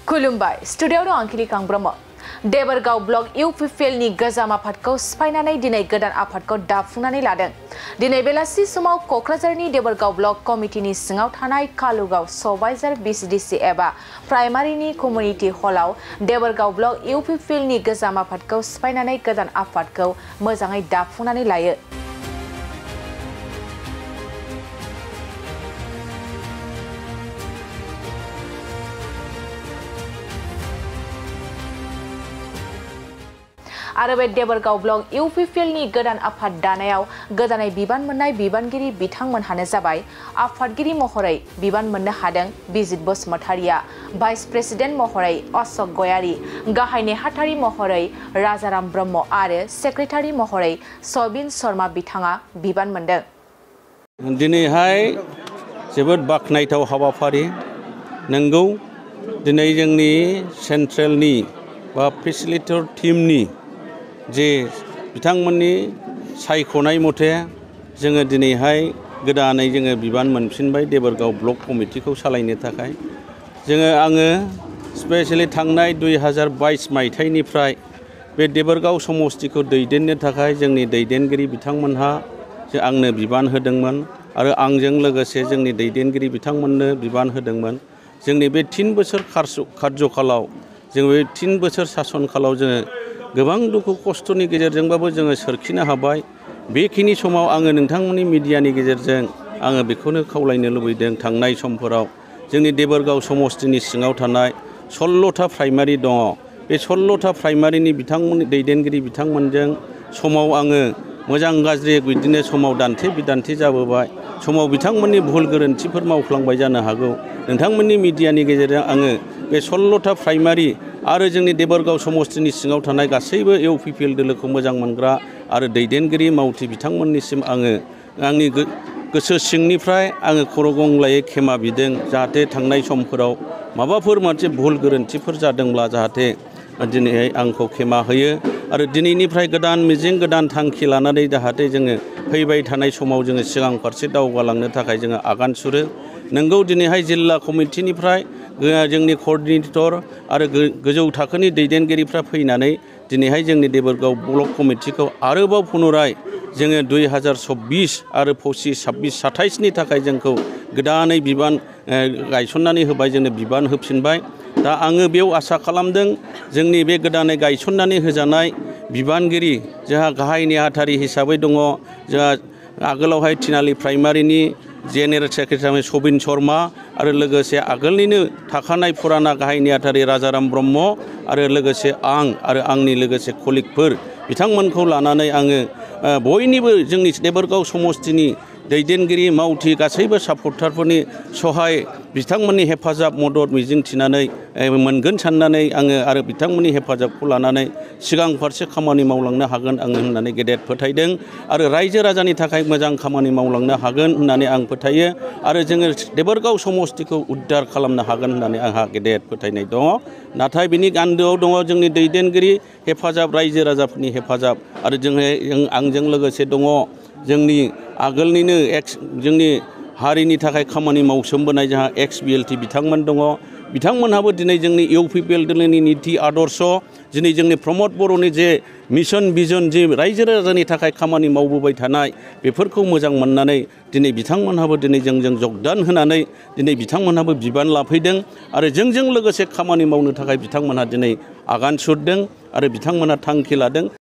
खुलुमबाय स्टुडियाव आंखिलि कांब्रह्म Debargaon block UPPL नि गोजाम आफादखौ सिफायनानै दिनै गोदान आफादखौ दाफुंनानै लादों। दिनै बेलासि समाव कक्राझारनि देबरगाव ब्लक कमिटिनि सिङाव थानाय कालुगाव सबाइजार बिसिडिसि एबा प्राइमारिनि कमिउनिटि हलाव देबरगाव ब्लक इउपिपिएल नि गोजाम आफादखौ सिफायनानै गोदान आफादखौ मोजाङै दाफुंनानै लायो। आरो बे देबरगाव ब्लक इउपिपिएल नि गोदान आफाद दानायाव गोदानै बिबान मोननाय बिबानगिरि बिथांमोनहानो जाबाय आफादगिरि महरै बिबान मोननो हादों बिजित बसुमतारिया, भाइस प्रेसिडेन्ट महरै अशोक गयारी, गाहाय नेहाथारि महरै राजाराम ब्रह्म आरो सेक्रेटारि महरै सबिन शर्मा बिथाङा बिबान मोनदों। दिनैहाय जोबोद बाखनायथाव हाबाफारि नंगौ। दिनै जोंनि सेन्ट्रेलनि बा फेसिलिटेटर टीमनि जे बिथांमोननि सायख'नाय मथे जोङो दिनैहाय गोदानै जोङो बिबान मोनफिनबाय देबरगाव ब्लक कमिटिखौ सालायनो थाखाय। आङो स्पेशेलि थांनाय 2022 मायथाइनिफ्राय बे देबरगाव समष्टिखौ दैदेननो थाखाय जोंनि दैदेनगिरि बिथांमोनहा आंनो बिबान होदोंमोन आरो आंजों लोगोसे जोंनि दैदेनगिरि बिथांमोननो बिबान होदोंमोन। जोंनि बे 3 बोसोर कार्यकालाव जों बे 3 बोसोर सासन कालाव जोङो गोबां दुखु खस्थ'नि गेजेरजोंबाबो जोङो सोरखिनो हाबाय। बेखिनि समाव आङो नोंथांमोननि मिडियानि गेजेरजों आङो बेखौनो खावलायनो लुबैदों, थांनाय समफोराव जोंनि देबरगाव समष्टिनि सिङाव थानाय 16टा प्राइमारि दङ। बे 16टा प्राइमारिनि बिथांमोननि दैदेनगिरि बिथांमोनजों समाव आङो मोजां गाज्रि बिदिनो समाव दान्थे बिदान्थे जाबोबाय। समाव बिथांमोननि भुल गोरोन्थिफोर मावफ्लांबाय जानो हागौ। नोंथांमोननि मिडियानि गेजेरजों आङो बे 16टा प्राइमारि आरो जोंनि देबरगाव समष्टिनि सिङाव थानाय गासैबो इउपिपिएल दोलोखौ मोजां मोनग्रा आरो दैदेनगिरि मावथि बिथांमोननिसिम आङो आंनि गोसो सिंनिफ्राय आङो खर' गंग्लायै खेमा बिदों, जाहाथे थांनाय समफोराव माबाफोर मोनसे भुल गोरोन्थिफोर जादोंब्ला जाहाथे दिनैहाय आंखौ खेमा होयो आरो दिनैनिफ्राय गोदान मिजिं गोदान थांखि लानानै जाहाथे जोङो फैबाय थानाय समाव जोङो सिगां फारसे दावगालांनो थाखाय जोङो आगान सुरो। नोंगौ दिनैहाय जिल्ला कमिटिनिफ्राय जोंनि कअर्डिनेटर आरो गोजौ थाखोनि दैदेनगिरिफ्रा फैनानै दिनैहाय जोंनि देबरगाव ब्लक कमिटिखौ आरोबाव पुनराय जोङो 2024 आरो 25, 26, 27नि थाखाय जोंखौ गोदानै बिबान गायसननानै होबाय, जोंनो बिबान होफिनबाय। दा आङो बेयाव आसा खालामदों जोंनि बे गोदानै गायसननानै होजानाय बिबानगिरि जोंहा गाहाय नेहाथारि हिसाबै दङ जोंहा आगोलावहाय थिनालि प्राइमारिनि जेनेरेल सेक्रेटारि सबिन शर्मा आरो लोगोसे आगोलनिनो थाखानाय फुराना गाहाय नेहाथारि राजाराम ब्रह्म आरो लोगोसे आं आरो आंनि लोगोसे कलिगफोर बिथांमोनखौ लानानै आङो बयनिबो जोंनि देबरगाव समष्टिनि दैदेनगिरि मावथि गासैबो सापर्टारफोरनि सहाय बिथांमोननि हेफाजाब मदद मिजिंथिनानै मोनगोन साननानै आङो आरो बिथांमोननि हेफाजाबखौ लानानै सिगां फारसे खामानि मावलांनो हागोन आङो होननानै गेदेर फोथायदों आरो रायजो राजानि थाखाय मोजां खामानि मावलांनो हागोन होननानै आं फोथायो आरो जोङो देबरगाव समष्टिखौ उद्धार खालामनो हागोन होननानै आंहा गेदेर फोथायनाय दङ। नाथाय बिनि आन्दोआव दङ जोंनि दैदेनगिरि हेफाजाब, रायजो राजाफोरनि हेफाजाब आरो आंजों लोगोसे दङ जोंनि आगोलनिनो जोंनि हारिनि थाखाय खामानि मावसोमबोनाय जोंहा एक्स-बिएलटि बिथांमोन दङ। बिथांमोनहाबो दिनै जोंनि इउपिपिएल दोलोनि निति आदर्श, दिनै जोंनि प्रमद बर'नि जे मिशन भिजन जे रायजो राजानि थाखाय खामानि मावबोबाय थानाय बेफोरखौ मोजां मोननानै दिनै बिथांमोनहाबो दिनै जोंजों जगदान होनानै दिनै बिथांमोनहाबो बिबान लाफैदों आरो जोंजों लोगोसे खामानि मावनो थाखाय बिथांमोनहा दिनै आगान सुरदों आरो बिथांमोनहा थांखि लादों।